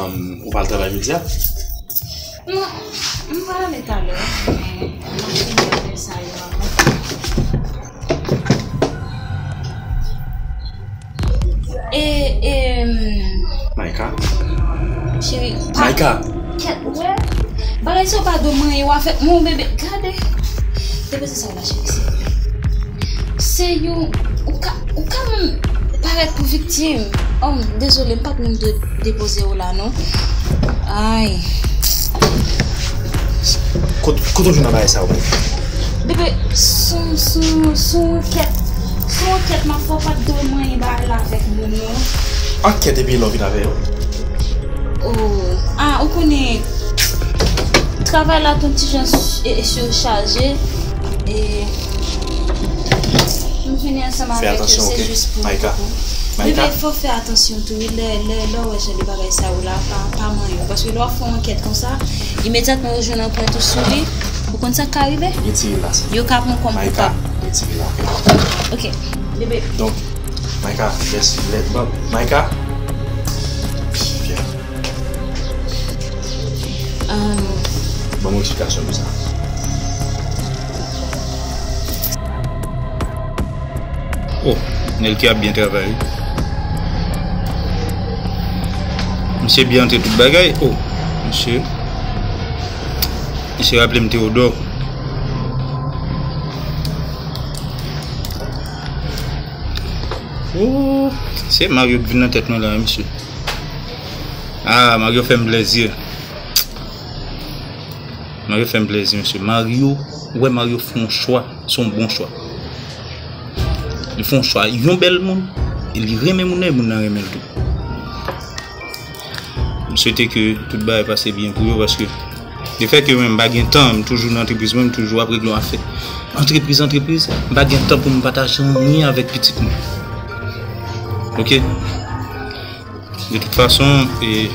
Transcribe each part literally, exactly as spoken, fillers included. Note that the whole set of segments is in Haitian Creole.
Ou pral travay jodi a? Non, m pral ale talè, men m ap fini apèl sa yo avan. E, e, Maïka. Cheri, pa Maïka. Kèt, wè. Bagay sa yo pa dwe manyen w avèk mwen, bebe. Gade. Depoze sa w la, cheri, silvouplè. Se yon, ou ka, ou ka menm parèt pou viktim. Oh, dezole, m pa t menm dwe depoze w la, non. Ay. Kot, kote w jwenn nan bagay sa yo, menm? Bebe, sou, sou, sou kèt. Sou kèt, m ap fè w pa t dwe manyen bagay la avèk moun, non. Ankèt epi lè w vin avè yo. Oh, ah, ou konnen, travay la t on ti jan s-, e, e, sichaje. E m vini ansanm avèk yo, se jis pou, pou, pou. Bebe, fò w fè atansyon tou, wi, lè, lè, lè w wè jan de bagay sa yo la, pa, pa manyen yo. Paske lè w ap fè yon ankèt konsa, imedyatman yo jwenn anprent ou sou li, ou konn sa k ka rive? Yo ka pran w kòm koupab. Ok, bebe. Donk, Maïka, lès, lè, ban, Maïka. Byen. Ban m yon eksplikasyon pou sa. Oh, Nelky ap byen travay, wi. Misye byen antre tout bagay. Oh, misye. Misye raple m Teyodò. Oh, se Mario k vin nan tèt mwen la, wi, mesye. Ah, Mario fè m plèzi. Mario fè m plèzi, mesye. Mario, ou wè Mario fè yon chwa, se yon bon chwa. Li fè yon chwa, yon bèl moun, e li renmen moun nan, e moun nan renmen l tou. M swete ke tout bagay pase byen pou yo, paske lefètke mwen, m pa gen tan, m toujou nan antrepriz mwen, m toujou ap regle yon afè. Antrepriz, antrepriz, m pa gen tan pou m pataje anyen avèk pitit mwen. Ok? De tout fason, e,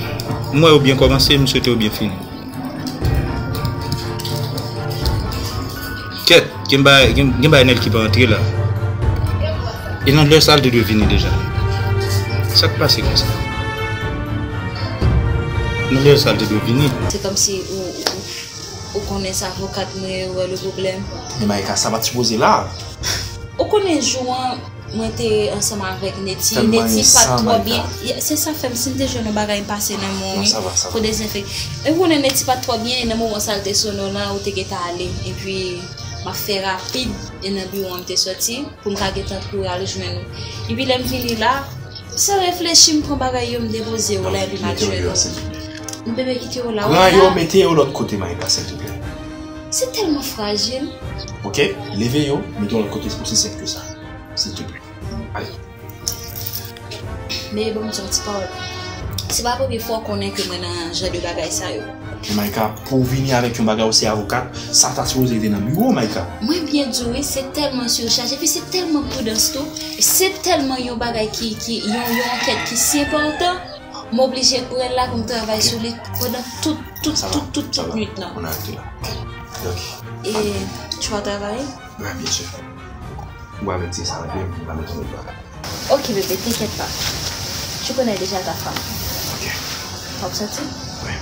m wè yo byen kòmanse, m swete yo byen fini. Kèt, gen bagay, gen, gen bagay Nelky pa antre la. E nan lè sa l te dwe vini deja. Sa k pase konsa? Nan lè sa l te dwe vini. Se kòmsi ou, ou, ou konnen se avokat mwen, ou wè le pwoblèm. Men Maïka, sa pa t sipoze la. Ou konnen jou an, mwen te ansanm avèk Neti. Neti pa t twò byen. Se sa fè m, si m te jwenn yon bagay m pase nan men w, wi. Fò dezenfekte. E ou konnen Neti pa t twò byen, e nan moman sa l te sone w lan, ou te gentan ale. Epi, m ap fè rapid, e nan biwo an m te sòti, pou m ka gentan kouri al jwenn ou. Epi lè m vini la, san reflechi, m pran bagay yo, m depoze yo la, epi m al jwenn ou. Bebe, kite yo la, wi. Pran yo, mete yo lòt kote, Maïka, silvouplè. Se tèlman frajil. Ok, leve yo, mete yo lòt kote, se osi senp ke sa. Silvouplè. Ale. Men ban m di yon ti pawòl. Se pa premye fwa w konnen ke mwen nan jan de bagay sa yo. Men Maïka, pou w vini avèk yon bagay ou se avokat, sa ta sipoze rete nan biwo w, Maïka. Mwen byen di w, wi, se tèlman sichaje, epi se tèlman pridans tou, se tèlman yon bagay ki, ki, yon, yon ankèt ki si enpòtan, m oblije pran l la pou m travay sou li pandan tout, tout, tout, tout, tout nwit lan. On arrête là. Ok. E, tu vas travailler? Wi, byen si. Ou avèti sa, epi m va mete yon lòt bagay. Ok, bébé, t'inquiète pas. Tu connais déjà ta femme. Ok. W ap sòti? Wi.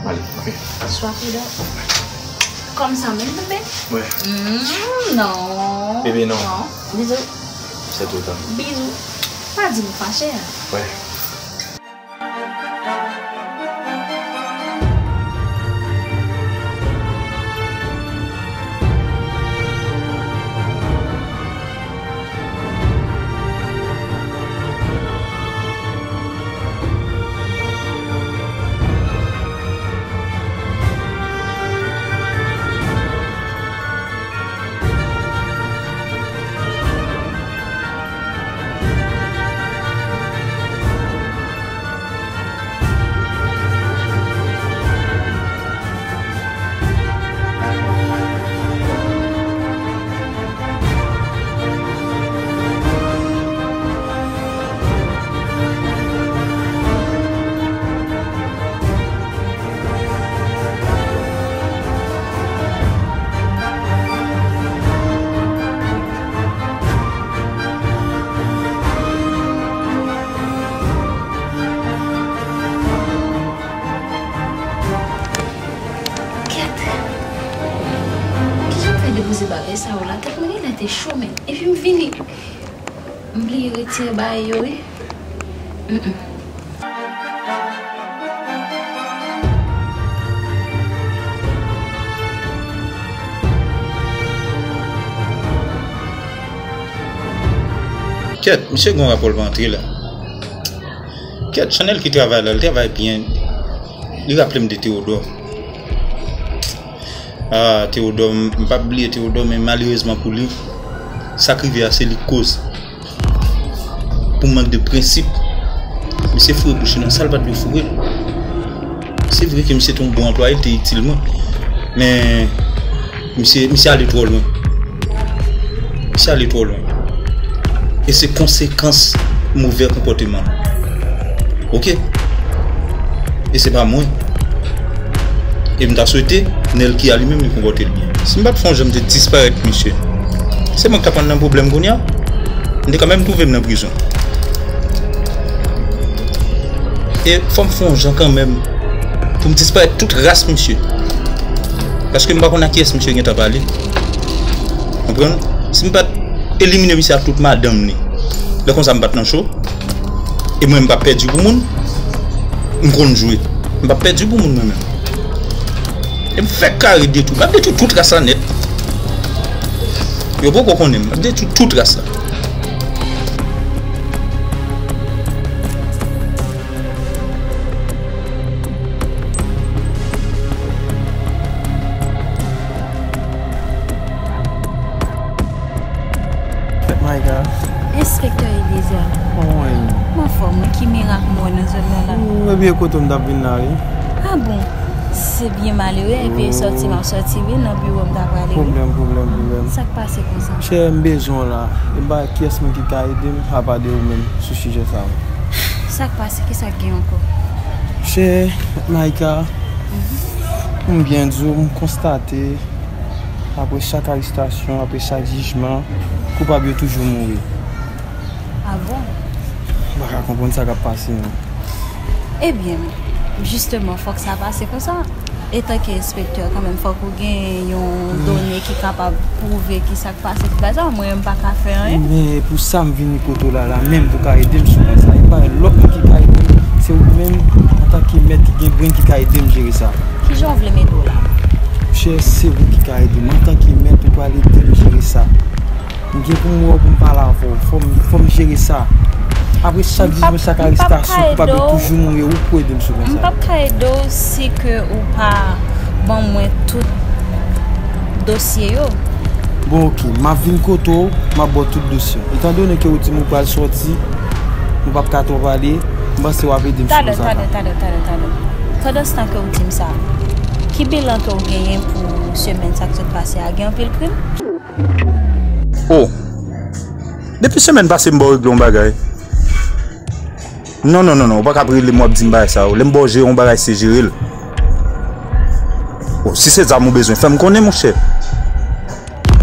M ale, ok. Sois prudent. Wi. Kòm sa menm, bébé? Wi. Mm, non. Bébé, non. Non. Bizou. C'est tout, hein. Bizou. Pa di m fache, hein. Wi. E sa yo la, tèt mwen genlè te cho, men. Epi m vini, m bliye retire bagay yo, wi. Mm, mm. Kèt, misye gen yon rapò l pa antre la. Kèt, Chanèl ki travay la, l travay byen. Li raple m de Teyodò. Ah, Teyodò, m, m p ap bliye Teyodò, men malerezman pou li, sa k rive a, se li k koz. Pou mank de prensip, misye foure bouch li nan sa l pa t dwe foure l. Se vre ke misye te yon bon anplwaye, l te itil mwen. Men, misye, misye ale twò lwen. Misye ale twò lwen. E se konsekans movè konpòteman l. Oke? E se pa mwen. E m ta swete, Nelky a li menm, li konpòte l byen. Si m pa t fè yon jan m te disparèt, misye, se mwen k t ap nan pwoblèm kounye a. M te kanmenm twouve m nan prizon. E fò m fè yon jan kanmenm pou m disparèt tout ras misye. Paske m pa konn a kiyès misye gentan pale. Konprann? Si m pa t elimine misye ak tout madanm li, lè konsa m pa t nan cho. E mwen, m p ap pèdi pou moun. M konn jwe. M p ap pèdi pou moun, mwen menm. E m fèk kare detwi. M ap detwi tout ras la nèt. Yo poko konnen m. M ap detwi tout ras la. Maïka. Enspektè Eliezer. Kòman w ye? M anfòm, wi. Ki mirak m wè nan zòn nan la? Hmm, ebyen, kote m t ap vin la, wi. Ah bon? Se byen malere, epi e sòti m ap sòti, wi, nan biwo m ta prale, wi. Pwoblèm, pwoblèm, pwoblèm. Sa k pase konsa? Chè, m bezwen w la. E ba kiyès moun ki ka ede m, apa de ou menm, sou sijè sa a? Sa k pase? Kisa k gen ankò? Chè, Maïka, m byen di w, m konstate, apre chak arestasyon, apre chak jijman, koupab yo toujou mouri. Ah bon? M pa ka konprann sa k ap pase, non. Ebyen, jisteman, fòk sa pase konsa. Etanke enspektè, kanmenm, fòk ou gen yon done ki kapab pwouve ki sa k pase tout bagay sa. Mwen menm, m pa ka fè anyen. Men, pou sa m vini kote w la, la menm pou ka ede m sou pwen sa. E pa lòt moun ki ka ede m, se ou menm, antanke mèt ki gen brenn, ki ka ede m jere sa. Kijan w vle m ede w la? Chè, se ou ki ka ede m. Antanke mèt, ou pral ede m jere sa. M gen pou m wè w pou m pale avè w. Fò m, fò m jere sa. Apre chak jijman, chak arestasyon, koupab yo toujou mouri, ou pou ede m sou pwen sa. M p ap ka ede w si ke ou pa ban mwen tout dosye yo. Bon, oke, m ap vin kote w, m ap ba w tout dosye w. Etandone ke ou di m ou pral sòti, nou p ap ka twò pale, m panse w ap ede m sou pwen sa. Talè, talè, talè, talè, talè. Pandanstan ke ou di m sa, ki bilan ke w genyen pou semèn sa k sot pase a? Gen anpil krim? Oh! Depi semèn pase m ba w regle yon bagay. Non, non, non, non, ou pa ka ap rele m w ap di m bagay sa yo. Lè m ba w jere yon bagay, se jere l. Oh, si se zam ou bezwen, fè m konnen, monchè.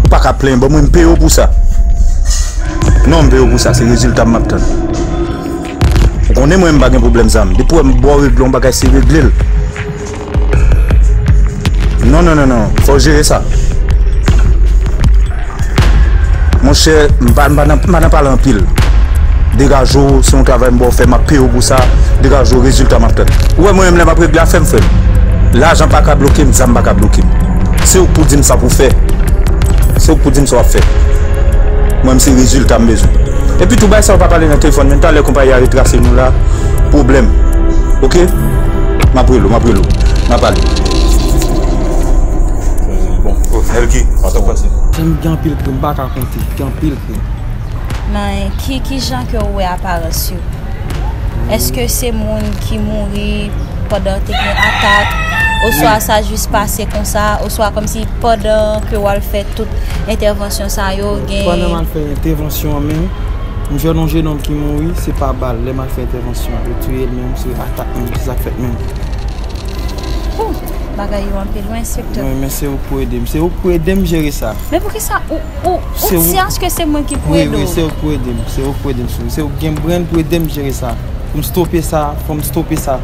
Ou pa ka plenyen, ban mwen, m peye w pou sa. Non, m peye w pou sa, se rezilta m m ap tann. Ou konnen mwen, m pa gen pwoblèm zam. Depi w wè m ba w regle yon bagay, se regle l. Non, non, non, non. Fò w jere sa. Monchè, m pa, m pa nan, m pa nan pale anpil. Degaje w, se yon travay m ba w fè, m ap peye w pou sa. Degaje w, rezilta m ap tann. Ou wè mwen menm lè m ap regle afè m, frè m. Lajan pa ka bloke m, zam pa ka bloke m. Se ou k pou di m sa pou fè. Se ou k pou di m sa w ap fè. Mwen, m se rezilta m bezwen. Epi tou, bay sa yo pa pale nan telefòn, men talè konpayi a retrase nou la, pwoblèm. Oke? M ap rele w, m ap rele w. N a pale. Bon, oh, Nelky, sa k pase? Jan gen anpil krim, m pa ka konte, gen anpil krim. Men ki, ki jan ke w wè aparans yo? Èske se moun ki mouri pandan te gen atak, oswa sa jis pase konsa, oswa kòmsi pandan ke w al fè tout entèvansyon sa yo, gen... Pandan m al fè entèvansyon an menm, m jwenn yon jenòm ki mouri, se pa bal, lè m al fè entèvansyon an, yo tiye l menm, se atak menm, se sa k fèt menm. Ouh, bagay yo anpil wi, enspektè. Wi, men se ou k pou ede m, se ou k pou ede m jere sa. Men poukisa ou, ou, ou di aske se mwen ki pou ede w? Wi, wi, se ou k pou ede m, se ou k pou ede m sou, se ou k gen brenn pou ede m jere sa. Pou m stope sa, fò m stope sa.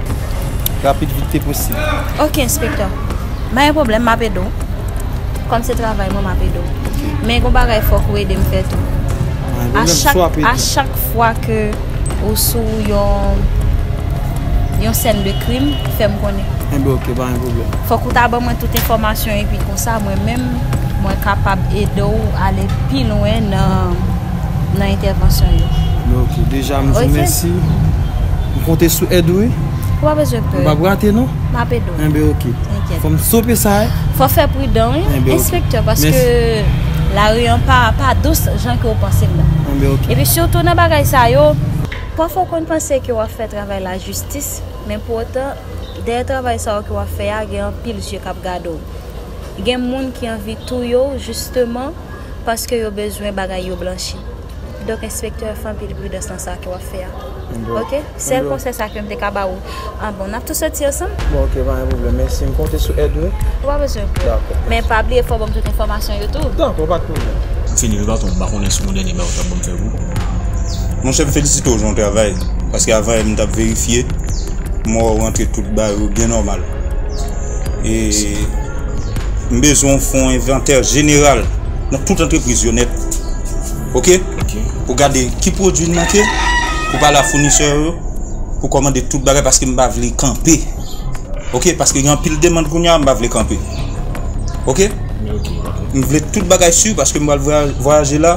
Rapid vit ke posib. Oke, enspektè. Pa gen pwoblèm, m ap ede w. Kòm se travay mwen, m ap ede w. Oke. Men gon bagay fòk ou ede m fè tou. A chak, a chak fwa ke ou sou yon, yon sèn de krim, fè m konnen. Enben, oke, pa gen pwoblèm. Fòk ou ta ban mwen tout enfòmasyon epi konsa, mwen menm, mwen kapab ede w ale pi lwen nan, nan entèvansyon yo. Enben, oke, deja m di w mèsi. M konte sou èd ou, wi. Ou pa bezwen pè. M p ap rate, non. M ap ede w. Enben, oke. Enkyèt. Fò m stope sa, wi. Fò fè pridan, wi, enspektè, paske lari an pa, pa dous jan ke w panse l la. Enben, oke. Epi sitou nan bagay sa yo, pafwa w konn panse ke w ap fè travay lajistis, men pou otan, dèyè travay sa yo ke w ap fè a, gen anpil zye k ap gade w. Gen moun ki anvi touye w, jisteman, paske yo bezwen bagay yo blanchi. Donk, enspektè, fè anpil pridans nan sa ke w ap fè a. Oke? Sèl konsèy sa ke m te ka ba ou. An bon, n ap tou soti ansanm? Bon, oke, pa gen pwoblèm. Mèsi, m konte sou èd ou. Ou pa bezwen pè. Dakò. Men pa bliye fò w ban m tout enfòmasyon yo tou. Dakò, pa t pwoblèm. M fini wi, patwon, m pa konnen si w gon dènye bagay ou t ap ban m fè pou ou. Monchè, m felisite w, jan w travay. Paske avan yè m t ap verifye, m wè w rantre tout bagay yo byen nòmal. E m bezwen w fè yon envantè jeneral nan tout antrepriz yo nèt. Oke? Oke. Pou gade ki pwodui n manke, pou pale a founisè yo, pou kòmande tout bagay, paske m pa vle kanpe. Oke? Paske gen anpil demann kounye a, m pa vle kanpe. Oke? Oke, patwon. M vle tout bagay si, paske m pral vwayaj-, vwayaje la.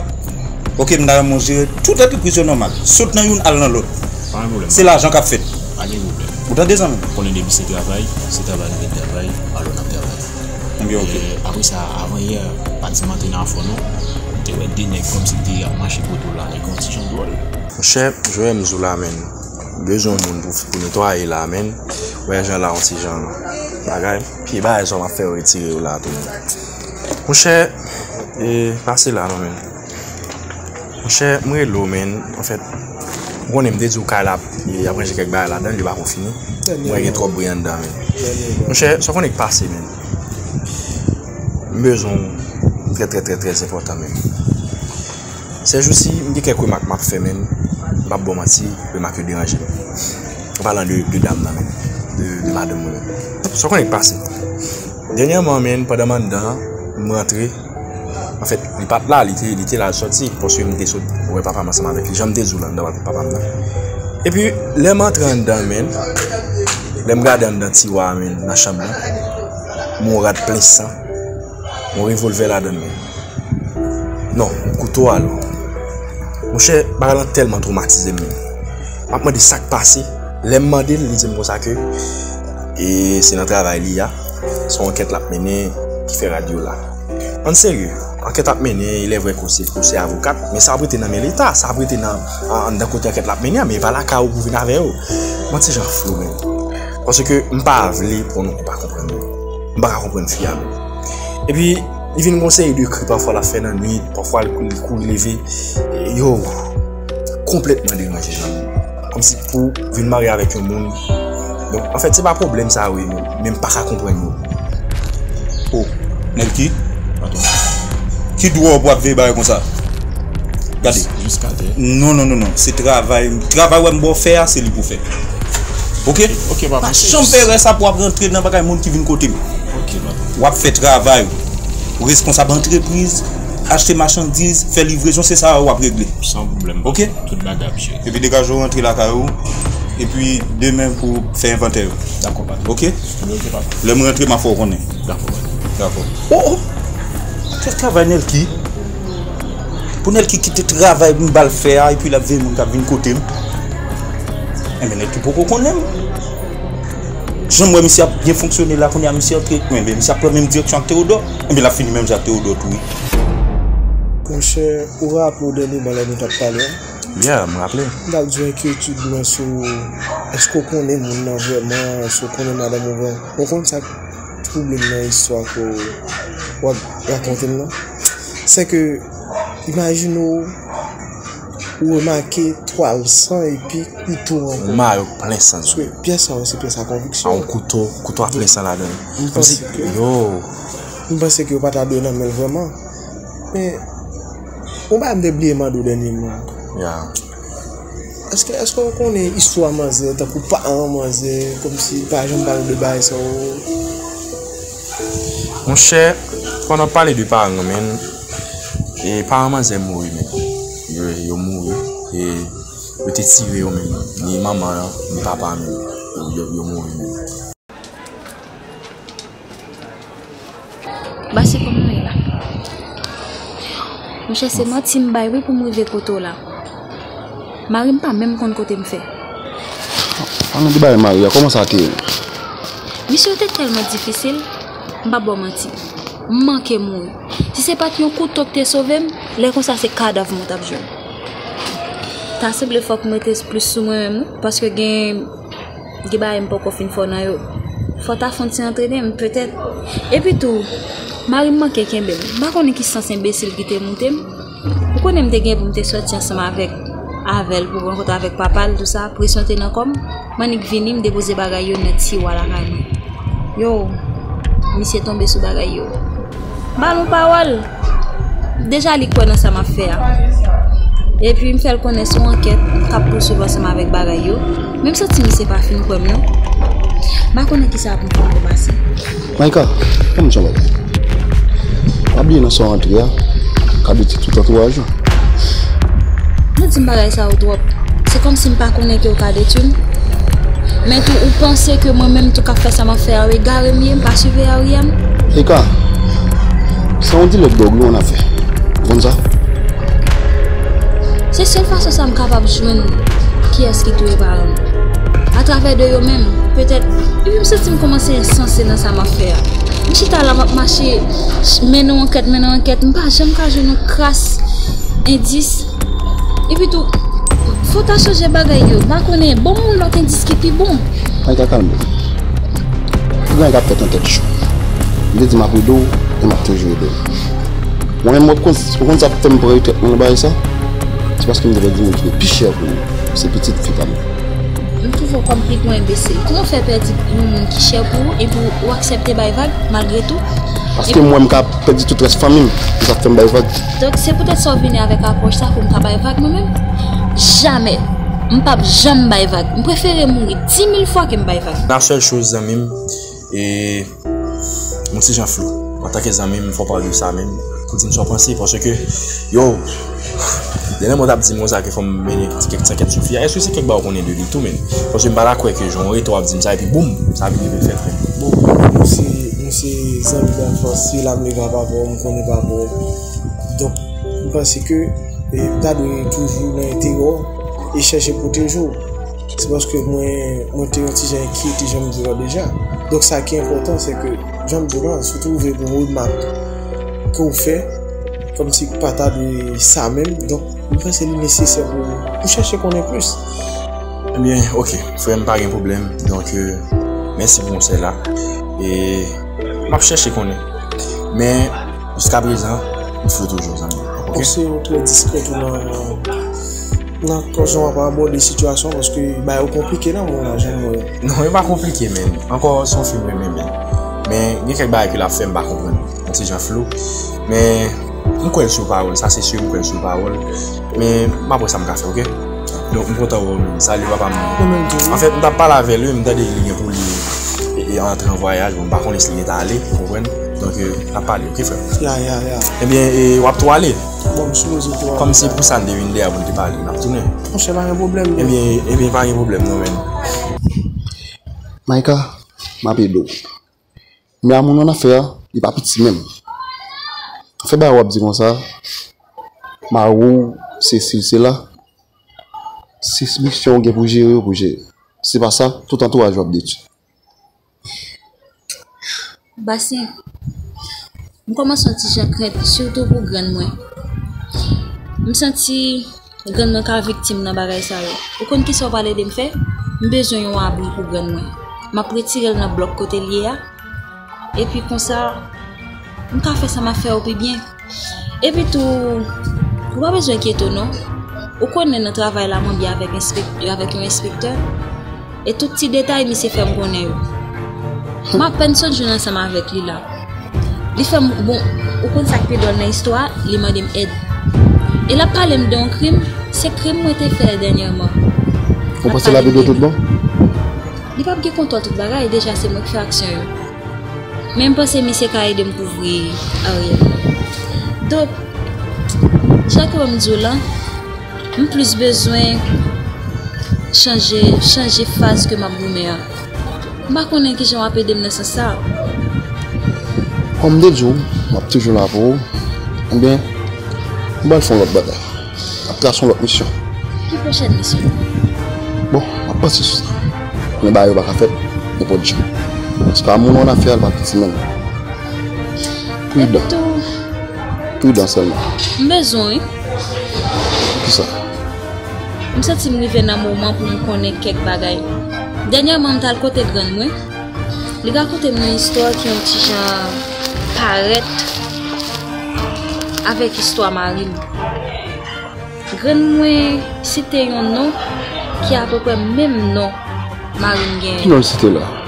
Oke, m ta renmen w jere tout antrepriz yo nòmal. Sot nan youn, al nan lòt. Pa gen pwoblèm. Se lajan k ap fèt. Pa gen pwoblèm. Ou tande, zanmi m? Ou konnen depi se travay, se travay nou gen travay, alò n ap travay. Ebyen, oke. E, apre sa, avan yè, pa di m antre nan afè w non. M te wè de nèg kòmsi ki te ap mache poto la, nèg yo yon ti jan dwòl. Monchè, jwè m di w la, menn. M bezwen yon moun pou, pou netwaye la, menn. Wè jan la, yon ti jan bagay. Pye bagay sa w ap fè yo retire yo la tou, menn. Monchè, e, pase la non, menn. Monchè, m rele w, menn. Anfèt, ou konnen m te di w kay la ap, e, ap ranje kèk bagay ladan l, li pa ko fini. M wè gen twòp bri anndan, menn. Monchè, sa w konnen k pase, menn. M bezwen w trè, trè, trè, trè enpòtan, menn. Sèjousi, m gen kèk remak m ap fè, menn. M p ap ba w manti, remak yo deranje m. An palan de, de dam nan, menn. De, de madanm mwen, menn. Sa w konnen k pase. Dènyèman, menn, pandan m anndan an, m rantre. Anfèt, li pa t la, li te, li te la, l sòti, paske m te sot wè papa m ansanm avèk li. Jan m te di w la, m t ap wè papa m nan. Epi, lè m antre anndan, menn, lè m gade anndan tiwa a, menn, nan chanm nan, m wè yon rad plen san, yon revòlvè ladan l, menn. Non, kouto alò. Monchè, bagay lan tèlman twomatize m, menn. M ap mande sa k pase. Lè m mande l, li di m konsa ke, e, se nan travay li a. Se yon ankèt l ap mennen ki fè rad yo la. Ann serye, ankèt ap mennen, ilèvrè ke w se, ke w se avokat, men sa ap rete nan men Leta, sa ap rete nan, an, anndan kote ankèt la ap mennen an, men e pa lakay ou pou w vin avè yo. Mwen ti jan flou, menn. Paske m pa vle pran non kou pa konprann, menn. M pa ka konprann fi a, menn. Epi, li vin gon seri de kri, pafwa l ap fè nan nwit, pafwa l, li kouri leve. Yo, konplètman deranje, zanmi. Kòmsi pou vin marye avèk yon moun. Donk, anfèt, se pa pwoblèm sa yo ye, non. Men m pa ka konprann yo. Oh, Nelky? Patwon. Ki dwa w pou ap veye bagay konsa? Gade. Jiskatè. Non, non, non, non. Se travay. Travay wè m ba w fè a, se li pou fè. Oke? Oke, papa. Pa janm fè erè sa pou w ap rantre nan bagay moun ki vin kote m. Oke, papa. W ap fè travay ou. Ou responsab antrepriz, achte machandiz, fè livrezon, se sa w ap regle. San pwoblèm. Oke? Tout bagay ap jere. Epi degaje w rantre lakay ou. Epi demen pou fè envantè yo. Dakò, patwon. Oke? Oke, papa. Lè m rantre, m a fè w konnen. Dakò, patwon. Dakò. Oh, oh! Fè travay Nelky. Pou Nelky kite travay m ba l fè a, epi l ap veye moun k ap vin kote m. Enben, Nelky poko konnen m. Jan m wè misye ap byen fonksyone la, kounye a misye antre, enben, misye ap pran menm direksyon ak Teodò. Enben, l ap fini menm jan ak Teodò tou, wi. Monchè, ou raple w dènyèman lè nou t ap pale a? Yeah, m raple. M t ap di w enkyetid mwen sou, èske w konnen moun nan vrèman, èske w konnen madanm ou vrèman. Ou konn sa k twouble m nan istwa ke w ap rakonte m nan? Se ke, imajine w, ou remake twal san epi kouto ankò. Yon mayo plen san. Paske pyès sa yo, se pyès a konviksyon. A, yon kouto, kouto a plen san ladan l. M panse ke, yo, m panse ke yo pa ta dwe nan men l vrèman. Men, yon bagay m te bliye mande w dènyèman. Ya. Èske, èske w konnen istwa manzè, tankou paran manzè, kòmsi pa janm pale de bagay sa yo? Monchè, pandan w pale de paran, menn, E paran manzè mouri menm. Yo, yo mouri. E yo te tire yo menm. Ni manman an, ni papa menm. Yo, yo, yo mouri menm. Basi, kòman w ye la? Monchè, se manti m bay wi pou m rive kote w la. Mari m pa menm konn kote m fè. Ann di bagay mari a, kòman sa te ye? Misyon te tèlman difisil, m p ap ba w manti. M manke mouri. Si se pa t yon kouto k te sove m, lè konsa se kadav mwen w t ap jwenn. Ta sanble fòk m rete plis sou mwen menm wi, paske gen Gen bagay m poko fin fò nan yo. Fò ta fon ti antrene m, petèt. Epi tou, mari m manke kenbe m. M pa konnen ki sans enbesil ki te moute m. Ou konnen m te gen pou m te sòti ansanm avèk, avè l pou rankontre avèk papa l, tou sa, presyon te nan kò m. M annik vini, m depoze bagay yo nan tiwa lakay mwen. Yo, misye tonbe sou bagay yo. Ba nou pawòl. Deja li kwè nan sa m ap fè a. Epi m fè l konnen se yon ankèt k ap pouswiv ansanm avèk bagay yo. Men m santi misye pa fin kwè m non. M pa konnen kisa pou m fè ankò pase. Maïka, ban m di w yon bagay. Pa bliye nan sa w antre a, k abitye tout antouraj ou. Nou di m bagay sa yo twòp. Se kòmsi m pa konnen ke w ka detwi m. Men tou, ou panse ke mwen menm tou k ap fè sa m ap fè a yo egare m ye, m pa siveye Ariane? Eka, sa yon dilè dòg wi annafè. Ou konn sa? Se sèl fason sa m kapab jwenn kiyès ki touye paran m. Atravè de yo menm, petèt, epi m santi m kòmanse ensanse nan sa m ap fè a. M chita la, m ap mache, mennen yon ankèt, mennen yon ankèt, m pa janm ka jwenn yon kras endis. Epi tou, fò w ta chanje bagay yo. M pa konnen, ban m yon lòt endis ki pi bon. Maïka, kalme w. Tout bagay k ap fèt nan tèt chou. M te di m ap ede w e m ap toujou ede w. Mwen menm, w ap konn, ou konn sa k fè m pran retrèt mwen nan bagay sa? Se paske m te pèdi moun ki te pi chè pou mwen. Se pitit fi pa m. M twouve w kòm pi gwo enbesil. Kòman w fè pèdi yon moun ki chè pou ou epi w aksepte bay vag malgre tou? Paske m wè m ka pèdi tout rès fanmi m, se sa k fè m bay vag. Donk, se poutèt sa w vini avèk apwòch sa pou m ka bay vag mwen menm? Jamè! M p ap janm bay vag. M prefere mouri dimil fwa ke m bay vag. La sèl choz, zanmi m, e m yon ti jan flou. Antanke zanmi m, fò w pale de sa menm, pou di m sa w panse, paske, yo, dènye mwen t ap di m konsa ke fò m mennen ti kèk ti ankèt sou fi a. Èske se kèk bagay w konnen de li tou menm? Paske m pa ta kwè ke jan w rete w ap di m sa, epi boum, sa vin rive l fè trè. Bon, mwen se, mwen se zanmi danfans, se la m leve avè w, m konnen papa w. Donk, m panse ke, e, m ta dwe toujou nan enterè w e chèche pwoteje w. Se paske mwen, mwen te yon ti jan enkyete, jan m di w la deja. Donk, sa ki enpòtan, se ke, jan m di w la, si w twouve gon remak ke w fè, kòmsi pa ta dwe sa menm, donk, m panse li nesesè pou, pou chèche konnen plis. Ebyen, oke, frè m, pa gen pwoblèm. Donk, euh, mèsi pou konsèy la. E m ap chèche konnen. Men, jiskaprezan, m flou toujou, zanmi. Oke? Konseye w trè diskrè tou nan, nan fason w ap abòde sitiyasyon, paske bagay yo konplike nan mond lan, jan m wè. Non, yo pa konplike, men. Ankò, se yon fi m renmen, men. Men, gen kèk bagay ke l ap fè, m pa konprann. Yon ti jan flou. Men, m kwè l sou pawòl, sa se si, m kwè l sou pawòl. Men, m ap wè sa m ka fè, oke? Donk, m kontan wè w menm. Salye papa m. Anfèt, m t ap pale avè l, wi, m tande li gen pou li e, e antre an vwayaj, bon, m pa konnen si li gentan ale, ou konprann? Donk, euh, n ap pale, oke, frè m? Ya, ya, ya. Ebyen, e, w ap tou ale? Bon, m sipoze tou ale. Kòm se pou sa n te vin deyò pou n te pale, n ap tounen. Monchè, pa gen pwoblèm, non. Ebyen, ebyen, pa gen pwoblèm, non, men. Maïka, m ap ede w. Men a moun annafè a, li pa piti menm. Fè bagay w ap di konsa, mari w, sesi, sela, se misyon w gen pou jere yo pou jere. Se pa sa, tout antouraj w ap detwi. Basyen, m kòmanse yon ti jan krent, sitou pou grann mwen. M santi grann mwen ka viktim nan bagay sa yo. Ou konn kisa w pral ede m fè? M bezwen yon abri pou grann mwen. M ap retire l nan blòk kote l ye a. Epi konsa, m ka fè sa m ap fè yo pi byen. Epi tou, ou pa bezwen enkyete w non. Ou konnen nan travay la mwen byen avèk enspek-, avèk yon enspektè. E tout ti detay misye fè m konnen yo. M apèn sot jwenn ansanm avèk li la. Li fè m, bon, ou konn sa k pi dwòl nan istwa a, li mande m èd. E l ap pale m de yon krim, se krim mwen te fè dènyèman. Ou panse l ap ede w tout bon? Li p ap gen kontwòl tout bagay, deja se mwen k fè aksyon yo. Men m panse misye ka ede m kouvri aryè m. Donk, Jan ke m di w lan, m plis bezwen chanje, chanje faz ke m ap goumen an. M pa konnen kijan w ap ede m nan sans sa a. Kòm m te di w, m ap toujou la pou ou. Ebyen, m pral fè yon lòt bagay. M ap trase yon lòt misyon. Ki pwochèn misyon? Bon, m ap panse sou sa. Men bagay yo pa ka fèt nenpòt jan. Se pa moun ou nan afè a, l pa piti menm. Pridan. Pridan sèlman. M bezwen, wi. Kisa? M santi m rive nan moman pou m konnen kèk bagay. Dènyèman, m t al kote grann mwen. Li rakonte m yon istwa ki yon ti jan parèt avèk istwa mari m. Grann mwen site yon non ki apeprè menm non mari m genyen. Ki non l site la?